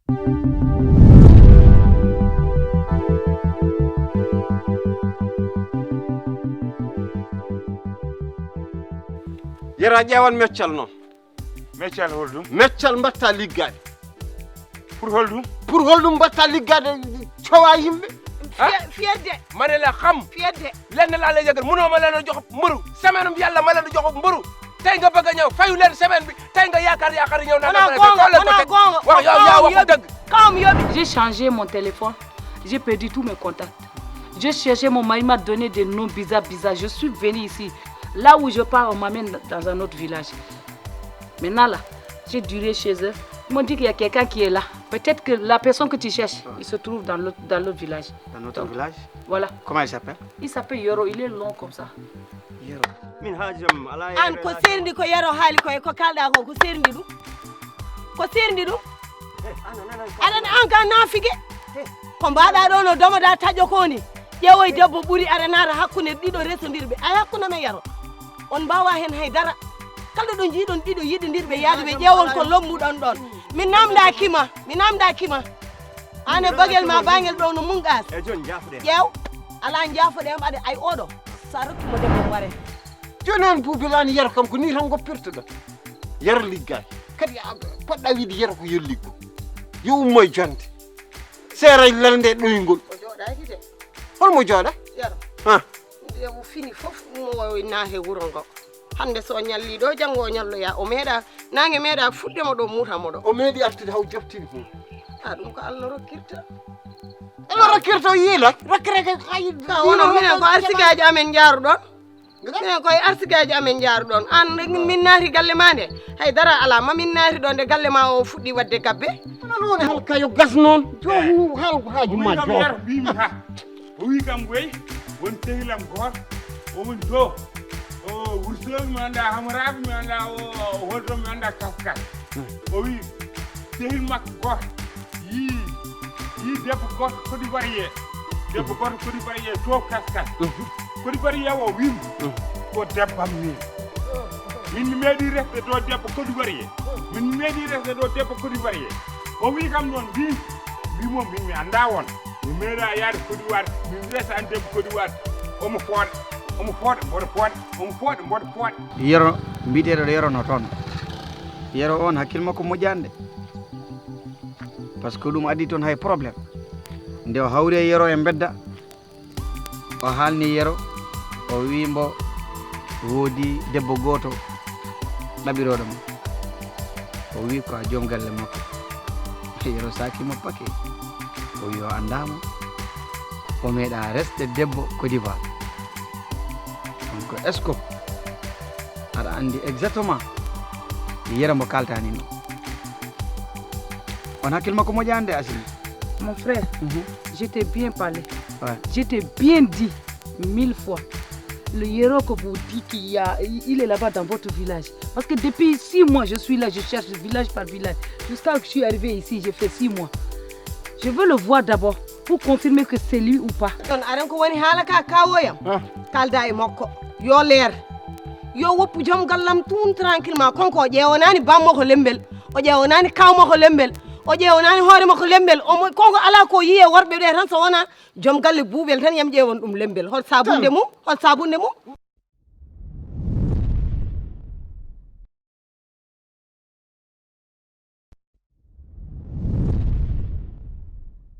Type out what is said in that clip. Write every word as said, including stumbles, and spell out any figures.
Yero, a ƴeewan meccal noon. Meccal holɗum? Meccal mbatta liggaade. Pour holɗum? Pour holɗum mbatta liggaade, cowa yimɓe? Fier- fierté. Ma ne la xam. Fierté. Lenn laa lay yëgal, mënoo ma leen a jox mburu. Semaine bi yàlla ma leen di jox mburu. Tey nga bëgg a ñëw, fayu leen semaine bi. Tey nga yaakaar, yaakaar ñëw na. Wona goonga, wona goonga. Wax yow, yaa waxu dëgg. Quand on me yobi. J'ai changé mon téléphone. J'ai perdu tous mes contacts. J'ai cherché, mon mari m'a donné des noms bizarres, bizarres. Je suis venue ici. Là où je pars, on m'amène dans un autre village. Maintenant là, j'ai duré chez eux. Ils m'ont dit qu'il y a quelqu'un qui est là. Peut-être que la personne que tu cherches, il se trouve dans l'autre, dans l'autre village. Dans notre village. Voilà. Comment il s'appelle? Il s'appelle Yoro, il est long comme ça. Yoro. Min haajam ala. An ko serndi ko Yero haali ko e ko kalɗa ko, ko serndi ɗum? Ko serndi ɗum? Aɗa an ka naafige? Ko mbaɗa ɗo no domoɗa taƴo ko ni? Ƴeewoy debbo ɓuri aɗa naata hakkunde ɗiɗo resondirɓe. Ay hakkunde men Yero. On mbawa hen hay dara. Kala ɗo jiiɗon ɗiɗo yiɗindirɓe yaade ɓe ƴeewon ko lommuɗon ɗon. Mi namda kima, mi namda kima. An e bagel ma bangel ɗo no mungas. E jon jaafuɗe. Ƴeew, ala jaafuɗe am aɗa ay oɗo. Sa rokki mo debbo mbare. Jooni an Buubi lan Yero kam ko ni tan goppirtoɗon. Yero liggaaki. Kadi a poɗɗa wiide Yero ko yo liggo. Yo ummo e jonde. Seeray lelde ɗoyngol. O jooɗaaki de. Holmo jooɗa? Yero. Ha. Nde o fini fof, mo naate wuro ngo. Hannde so ñalli ɗo, janngo o ñalloya. O meeɗa, naange meeɗa fuɗde mo ɗo, muuta mo ɗo. O meeɗi artude haw joftini hum. A ɗum ko Allah rokkirta. Allah rokkirta o yiila. Rokkireke hay. Ka wono minen ko arsigaaji amen njaaruɗon. Minen koye arsigaaji amen njaaruɗon. An min naati galle ma nde. Hay dara alaa ma min naati ɗo nde galle ma o fuɗɗi waɗde gabbe. Kono noon halka yo gas noon. Joom hal haaju ma joom. Yero mbimi ha. O wi kam wey won tehilam gooto, o woni to, o Wursowi, mi annda Hamaraɓe, mi annda o holto, mi annda Kaskas. O wi tehil makko gooto yi yi debbo gooto Côte d'Ivoirien, debbo gooto Côte d'Ivoirien to Kaskas. Côte d'Ivoirien o wimo ko debbam ni. Min mi meeɗi resde ɗo debbo Côte d'Ivoirien. Min mi meeɗi resde ɗo debbo Côte d'Ivoirien. O wi kam noon mbimi, mbimo min mi annda on. Mi meeɗa yaade Côte d'Ivoire, min resa an debbo Côte d'Ivoire. Omo fooɗa, omo fooɗa, mboɗo fooɗa, omo fooɗa, mboɗo fooɗa. Yero mbiyeteeɗo Yero no toon. Yero on hakkil makko moƴƴaani de. Par ce que ɗum addi toon hay problème. Nde o hawri e Yero e mbedda, o haalni Yero, o wi mbo woodi debbo gooto ɗaɓirooɗo mo. O wi ko a joom galle makko. Yero saaki mo pake. O wi o anndaa mo. O meeɗa resde debbo Côte d'Ivoire. Donc est-ce que aɗa anndi exactement Yero mbo kaltani ni? On hakkil makko moƴƴaani de, Asimi. Mon frère, je t'ai bien parlé. Ouais. Je t'ai bien dit mille fois. Le Yero que vous dites qu'il y a, il est là-bas dans votre village. Parce que depuis six mois, je suis là, je cherche village par village. Jusqu'à que je suis arrivé ici, j'ai fait six mois. Je veux le voir d'abord pour confirmer que c'est lui ou pas. Ɗon aren ko woni haala ka kawoyam. Kalda e makko. Yo leer. Yo woppu joom gallam tun tranquillement. Konko o ƴeewanani bammo ko lembel. O ƴeewanani kawmo ko lembel. O ƴeewanani hoore makko lembel. Omo konko ala ko yiye worɓe ɓe tan so wona joom galle buubel tan yam ƴeewon ɗum lembel. Hol sabunde mum? Hol sabunde mum?